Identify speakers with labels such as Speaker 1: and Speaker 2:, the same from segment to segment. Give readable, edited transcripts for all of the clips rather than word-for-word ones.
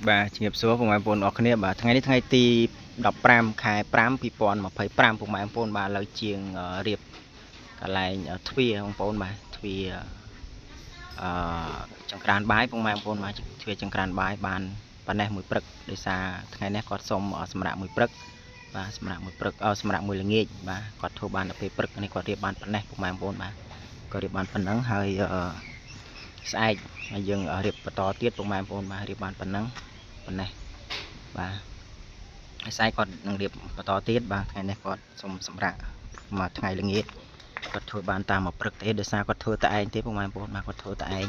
Speaker 1: បាទជំរាបសួរពុកម៉ែបងប្អូនអរគ្នាបាទថ្ងៃនេះថ្ងៃទី15ខែ5 2025ពុកម៉ែបងប្អូនបាទឥឡូវជាងរៀបកន្លែងទ្វារបងប្អូនបាទទ្វារអឺចង្ក្រានបាយពុកម៉ែបងប្អូនបាទទ្វារចង្ក្រានបាយបានប៉ុណ្ណេះមួយព្រឹកដោយសារថ្ងៃនេះគាត់សុំសម្រាប់មួយព្រឹកបាទសម្រាប់មួយព្រឹកសម្រាប់មួយល្ងាចបាទគាត់ធ្វើបានដល់ពេលព្រឹកនេះគាត់រៀបបានប៉ុណ្ណេះពុកម៉ែបងប្អូនបាទគាត់រៀបបានប៉ុណ្ណឹងហើយអឺស្អែកហើយយើងរៀបបន្តទៀតពុកម៉ែបងប្អូនបាទរៀបបានប៉ុណ្ណឹងប៉ុណ្ណេះបាទហើយស្អែកគាត់នឹងរៀបបន្តទៀតបាទថ្ងៃនេះគាត់សុំសម្រាប់មួយថ្ងៃល្ងាចគាត់ធ្វើបានតាមមួយព្រឹកទេដោយសារគាត់ធ្វើតែឯងទេពុកម៉ែបងប្អូនបាទគាត់ធ្វើតែឯង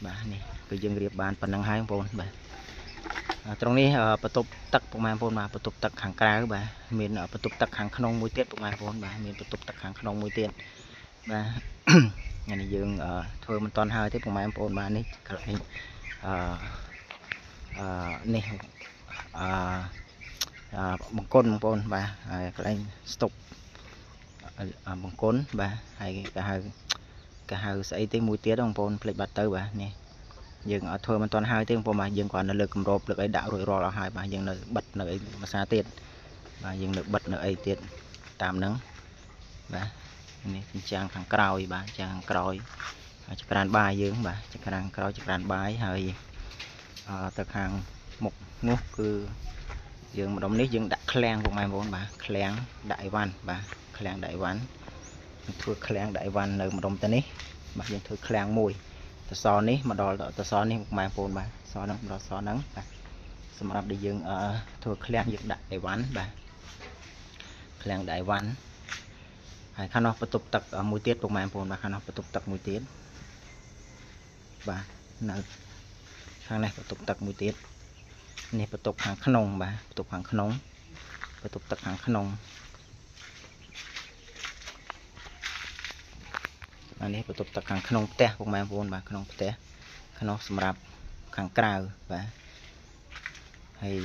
Speaker 1: បាទនេះគឺយើងរៀបបានប៉ុណ្ណឹងហើយបងប្អូនបាទត្រង់នេះបន្ទប់ទឹកពុកម៉ែបងប្អូនបាទបន្ទប់ទឹកខាងក្រៅបាទមានបន្ទប់ទឹកខាងក្នុងមួយទៀតពុកម៉ែបងប្អូនបាទមានបន្ទប់ទឹកខាងក្នុងមួយទៀតបាទថ្ងៃនេះយើងធ្វើមិនទាន់ហើយទេពុកម៉ែបងប្អូនបាទនេះកន្លែងអឺអឺនេះអឺបង្គន់បងប្អូនបាទហើយកន្លែងស្តុកបង្គន់បាទហើយគេហៅស្អីទេមួយទៀតបងប្អូនភ្លេចបាត់ទៅបាទនេះយើងអត់ធ្វើមិនទាន់ហើយទេបងប្អូនបាទយើងគ្រាន់នៅលើគម្របលើកអីដាក់រួចរាល់អស់ហើយបាទយើងនៅបិទនៅអីភាសាទៀតបាទយើងនៅបិទនៅអីទៀតតាមហ្នឹងបាទនេះជញ្ជាំងខាងក្រោយបាទជញ្ជាំងខាងក្រោយចក្រានបាយយើងបាទចក្រានក្រោយចក្រានបាយហើយទៅខាងមុខនោះគឺយើងម្ដុំនេះយើងដាក់ឃ្លាំងពុកម៉ែបងប្អូនបាទឃ្លាំងដាក់អីវ៉ាន់បាទឃ្លាំងដាក់អីវ៉ាន់ធ្វើឃ្លាំងដាក់អីវ៉ាន់នៅម្ដុំទៅនេះបាទយើងធ្វើឃ្លាំងមួយតសនេះមកដល់តសនេះពុកម៉ែបងប្អូនបាទសហ្នឹងមកដល់សហ្នឹងបាទសម្រាប់ដែលយើងធ្វើឃ្លាំងយើងដាក់អីវ៉ាន់បាទឃ្លាំងដាក់អីវ៉ាន់ហើយខាងនោះបន្ទប់ទឹកមួយទៀតពុកម៉ែបងប្អូនបាទខាងនោះបន្ទប់ទឹកមួយទៀតបាទនៅខាងនេះបន្ទប់ទឹកមួយទៀតនេះបន្ទប់ខាងក្នុងបាទបន្ទប់ខាងក្នុងបន្ទប់ទឹកខាងក្នុងបាទនេះបន្ទប់ទឹកខាងក្នុងផ្ទះពុកម៉ែបងប្អូនបាទក្នុងផ្ទះក្នុងសម្រាប់ខាងក្រៅបាទហើយ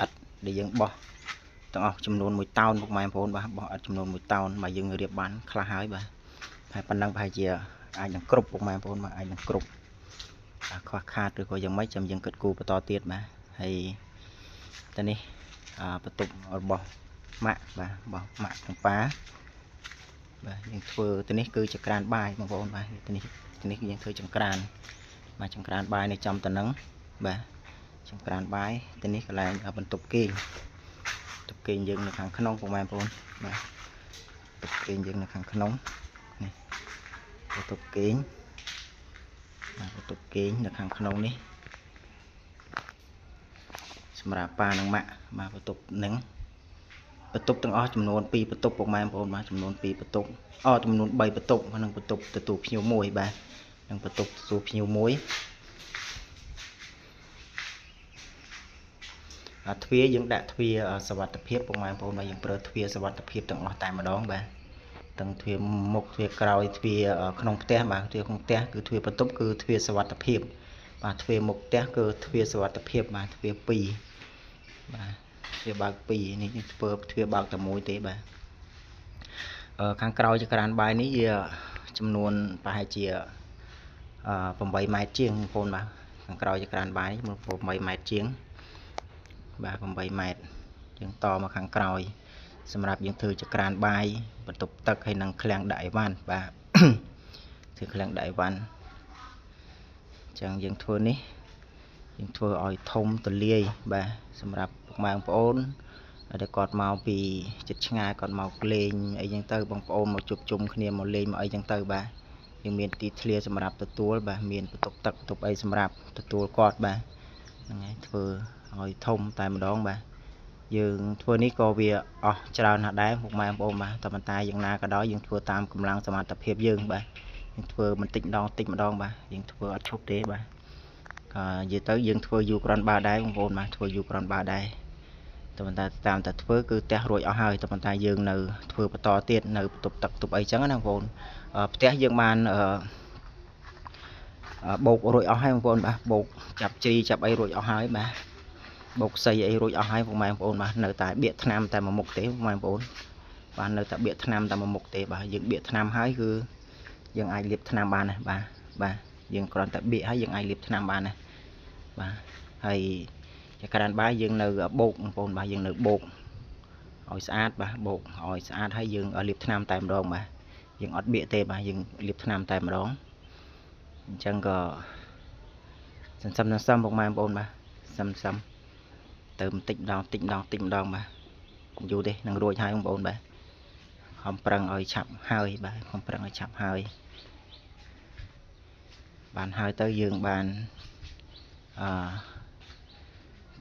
Speaker 1: ឥដ្ឋដែលយើងបោះទាំងអស់ចំនួន1តោនពុកម៉ែបងប្អូនបាទបោះឥដ្ឋចំនួន1តោនបាទយើងរៀបបានខ្លះហើយបាទហើយប៉ុណ្ណឹងប្រហែលជាអាចនឹងគ្រប់ពុកម៉ែបងប្អូនបាទអាចនឹងគ្រប់បាទខ្វះខាតឬក៏យ៉ាងម៉េចចាំយើងគិតគូរបន្តទៀតបាទហើយតនេះបន្ទប់របស់ម៉ាក់បាទរបស់ម៉ាក់ទាំងប៉ាបាទយើងធ្វើទៅនេះគឺចក្រានបាយបងប្អូនបាទទៅនេះទៅនេះយើងធ្វើចង្ក្រានបាទចង្ក្រានបាយនៅចំតនឹងបាទចង្ក្រានបាយទៅនេះកន្លែងបន្ទប់គេងបន្ទប់គេងយើងនៅខាងក្នុងពុកម៉ែបងប្អូនបាទបន្ទប់គេងយើងនៅខាងក្នុងនេះបន្ទប់គេងបាទបន្ទប់គេងនៅខាងក្នុងនេះសម្រាប់ប៉ានិងម៉ាក់បាទបន្ទប់នឹងបន្ទប់ទាំងអស់ចំនួន2បន្ទប់ពុកម៉ែបងប្អូនបាទចំនួន2បន្ទប់អចំនួន3បន្ទប់និងបន្ទប់ទទួលភ្ញៀវមួយបាទនិងបន្ទប់ទទួលភ្ញៀវមួយទ្វារយើងដាក់ទ្វារសវត្ថភាពពុកម៉ែបងប្អូនបាទយើងប្រើទ្វារសវត្ថភាពទាំងអស់តែម្ដងបាទទាំងទ្វារមុខទ្វារក្រោយទ្វារក្នុងផ្ទះបាទទ្វារក្នុងផ្ទះគឺទ្វារបន្ទប់គឺទ្វារសវត្ថភាពបាទទ្វារមុខផ្ទះគឺទ្វារសវត្ថភាពបាទទ្វារ2បាទទ្វារបើក2នេះធ្វើទ្វារបើកតែមួយទេបាទខាងក្រោយចក្រានបាយនេះវាចំនួនប្រហែលជា8ម៉ែត្រជាងបងប្អូនបាទខាងក្រោយចក្រានបាយនេះ8ម៉ែត្រជាងបាទ8ម៉ែត្រយើងតមកខាងក្រោយសម្រាប់យើងធ្វើចក្រានបាយបន្ទប់ទឹកហើយនឹងឃ្លាំងដាក់អីវ៉ាន់បាទធ្វើឃ្លាំងដាក់អីវ៉ាន់អញ្ចឹងយើងធ្វើនេះយើងធ្វើឲ្យធំទលាយបាទសម្រាប់ពុកម៉ែបងប្អូនដែលគាត់មកពីចិត្តឆ្ងាយគាត់មកលេងអីចឹងទៅបងប្អូនមកជួបជុំគ្នាមកលេងមកអីចឹងទៅបាទយើងមានទីធ្លាសម្រាប់ទទួលបាទមានបន្ទប់ទឹកបន្ទប់អីសម្រាប់ទទួលគាត់បាទហ្នឹងហើយធ្វើឲ្យធំតែម្ដងបាទយើងធ្វើនេះក៏វាអស់ច្រើនណាស់ដែរពុកម៉ែបងប្អូនបាទតែប៉ុន្តែយ៉ាងណាក៏ដោយយើងធ្វើតាមកម្លាំងសមត្ថភាពយើងបាទយើងធ្វើបន្តិចម្ដងតិចម្ដងបាទយើងធ្វើអត់ឈប់ទេបាទក៏និយាយទៅយើងធ្វើយូរគ្រាន់បើដែរបងប្អូនបាទធ្វើយូរគ្រាន់បើដែរតែប៉ុន្តែតាមតែធ្វើគឺផ្ទះរួចអស់ហើយតែប៉ុន្តែយើងនៅធ្វើបន្តទៀតនៅបន្ទប់ទឹកបន្ទប់អីចឹងណាបងប្អូនផ្ទះយើងបានបោករួចអស់ហើយបងប្អូនបាទបោកចាប់ជ្រីចាប់អីរួចអស់ហើយបាទបោកសីអីរួចអស់ហើយពុកម៉ែបងប្អូនបាទនៅតែបៀកថ្នាំតែមួយមុខទេពុកម៉ែបងប្អូនបាទនៅតែបៀកថ្នាំតែមួយមុខទេបាទយើងបៀកថ្នាំហើយគឺយើងអាចលាបថ្នាំបានណាបាទបាទយើងគ្រាន់តែបៀកហើយយើងអាចលាបថ្នាំបានណាបាទ ហើយចក្រានបាយយើងនៅបោកបងប្អូនបាទយើងនៅបោកឲ្យស្អាតបាទបោកឲ្យស្អាតហើយយើងលាបថ្នាំតែម្ដងបាទយើងអត់បៀកទេបាទយើងលាបថ្នាំតែម្ដងអញ្ចឹងក៏សន្សំសន្សំពុកម៉ែបងប្អូនបាទសន្សំទៅបន្តិចម្ដងតិចម្ដងតិចម្ដងបាទយូរទេនឹងរួចហើយបងប្អូនបាទខំប្រឹងឲ្យឆាប់ហើយបាទខំប្រឹងឲ្យឆាប់ហើយបានហើយទៅយើងបានអឺ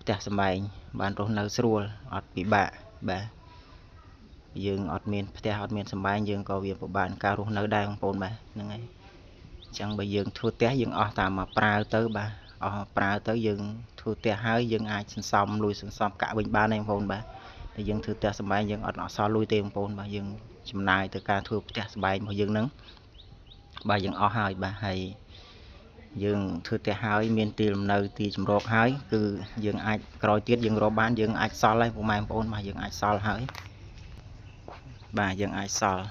Speaker 1: ផ្ទះសម្បែងបានរស់នៅស្រួលអត់ពិបាកបាទយើងអត់មានផ្ទះអត់មានសម្បែងយើងក៏វាពិបាកក្នុងការរស់នៅដែរបងប្អូនបាទហ្នឹងហើយអញ្ចឹងបើយើងធ្វើផ្ទះយើងអស់តាមមកប្រើទៅបាទអស់ប្រើទៅយើងធ្វើផ្ទះហើយយើងអាចសន្សំលុយសន្សំកាក់វិញបានដែរបងប្អូនបាទតែយើងធ្វើផ្ទះសម្បែងយើងអត់អសល់លុយទេបងប្អូនបាទយើងចំណាយទៅការធ្វើផ្ទះសម្បែងរបស់យើងហ្នឹងបាទយើងអស់ហើយបាទហើយយើងធ្វើផ្ទះហើយមានទីលំនៅទីជម្រកហើយគឺយើងអាចក្រោយទៀតយើងរកបានយើងអាចសល់ហើយពុកម៉ែបងប្អូនបាទយើងអាចសល់ហើយបាទយើងអាចសល់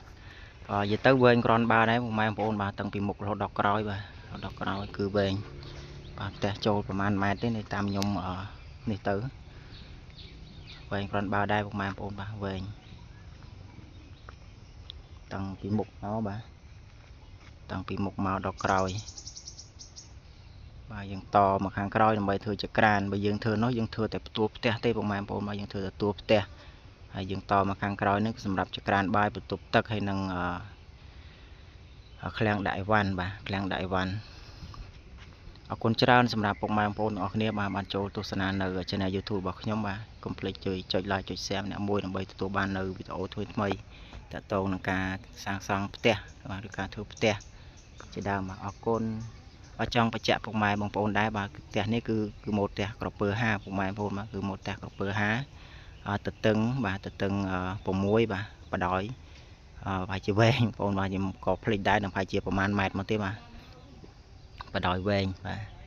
Speaker 1: អឺនិយាយទៅវែងក្រនបានដែរពុកម៉ែបងប្អូនបាទតាំងពីមុខរហូតដល់ក្រោយបាទរហូតដល់ក្រោយគឺវែងបាទផ្ទះចូលប្រហែលម៉ែត្រទេនៅតាមខ្ញុំអឺនេះទៅវែងក្រនបើដែរពុកម៉ែបងប្អូនបាទវែងតាំងពីមុខមកបាទតាំងពីមុខមកដល់ក្រោយបាទយើងតមកខាងក្រោយដើម្បីធ្វើចក្រានបើយើងធ្វើនោះយើងធ្វើតែផ្ទួផ្ទះទេពុកម៉ែបងប្អូនបាទយើងធ្វើតែទួផ្ទះហើយយើងតមកខាងក្រោយនេះសម្រាប់ចក្រានបាយបន្ទប់ទឹកហើយនឹងអឺឃ្លាំងដាក់អីវ៉ាន់បាទឃ្លាំងដាក់អីវ៉ាន់អរគុណច្រើនសម្រាប់ពុកម៉ែបងប្អូនទាំងអស់គ្នាបាទបានចូលទស្សនានៅ Channel YouTube របស់ខ្ញុំបាទកុំភ្លេចជួយចុច Like ចុច Share ម្នាក់មួយដើម្បីទទួលបាននៅវីដេអូថ្មីថ្មីតាក់ទងនឹងការសាងសង់ផ្ទះបាទឬការធ្វើផ្ទះជាដើមបាទអរគុណបាទចង់បញ្ជាក់ពុកម៉ែបងប្អូនដែរបាទផ្ទះនេះគឺគឺម៉ូតផ្ទះក្រពើ5ពុកម៉ែបងប្អូនបាទគឺម៉ូតផ្ទះក្រពើ5ទទឹងបាទទទឹង6បាទបដោយប្រហែលជាវែងបងប្អូនបាទខ្ញុំក៏ភ្លេចដែរនឹងប្រហែលជាប្រហែលម៉ែត្រមកទេបាទបដោយវែងបាទ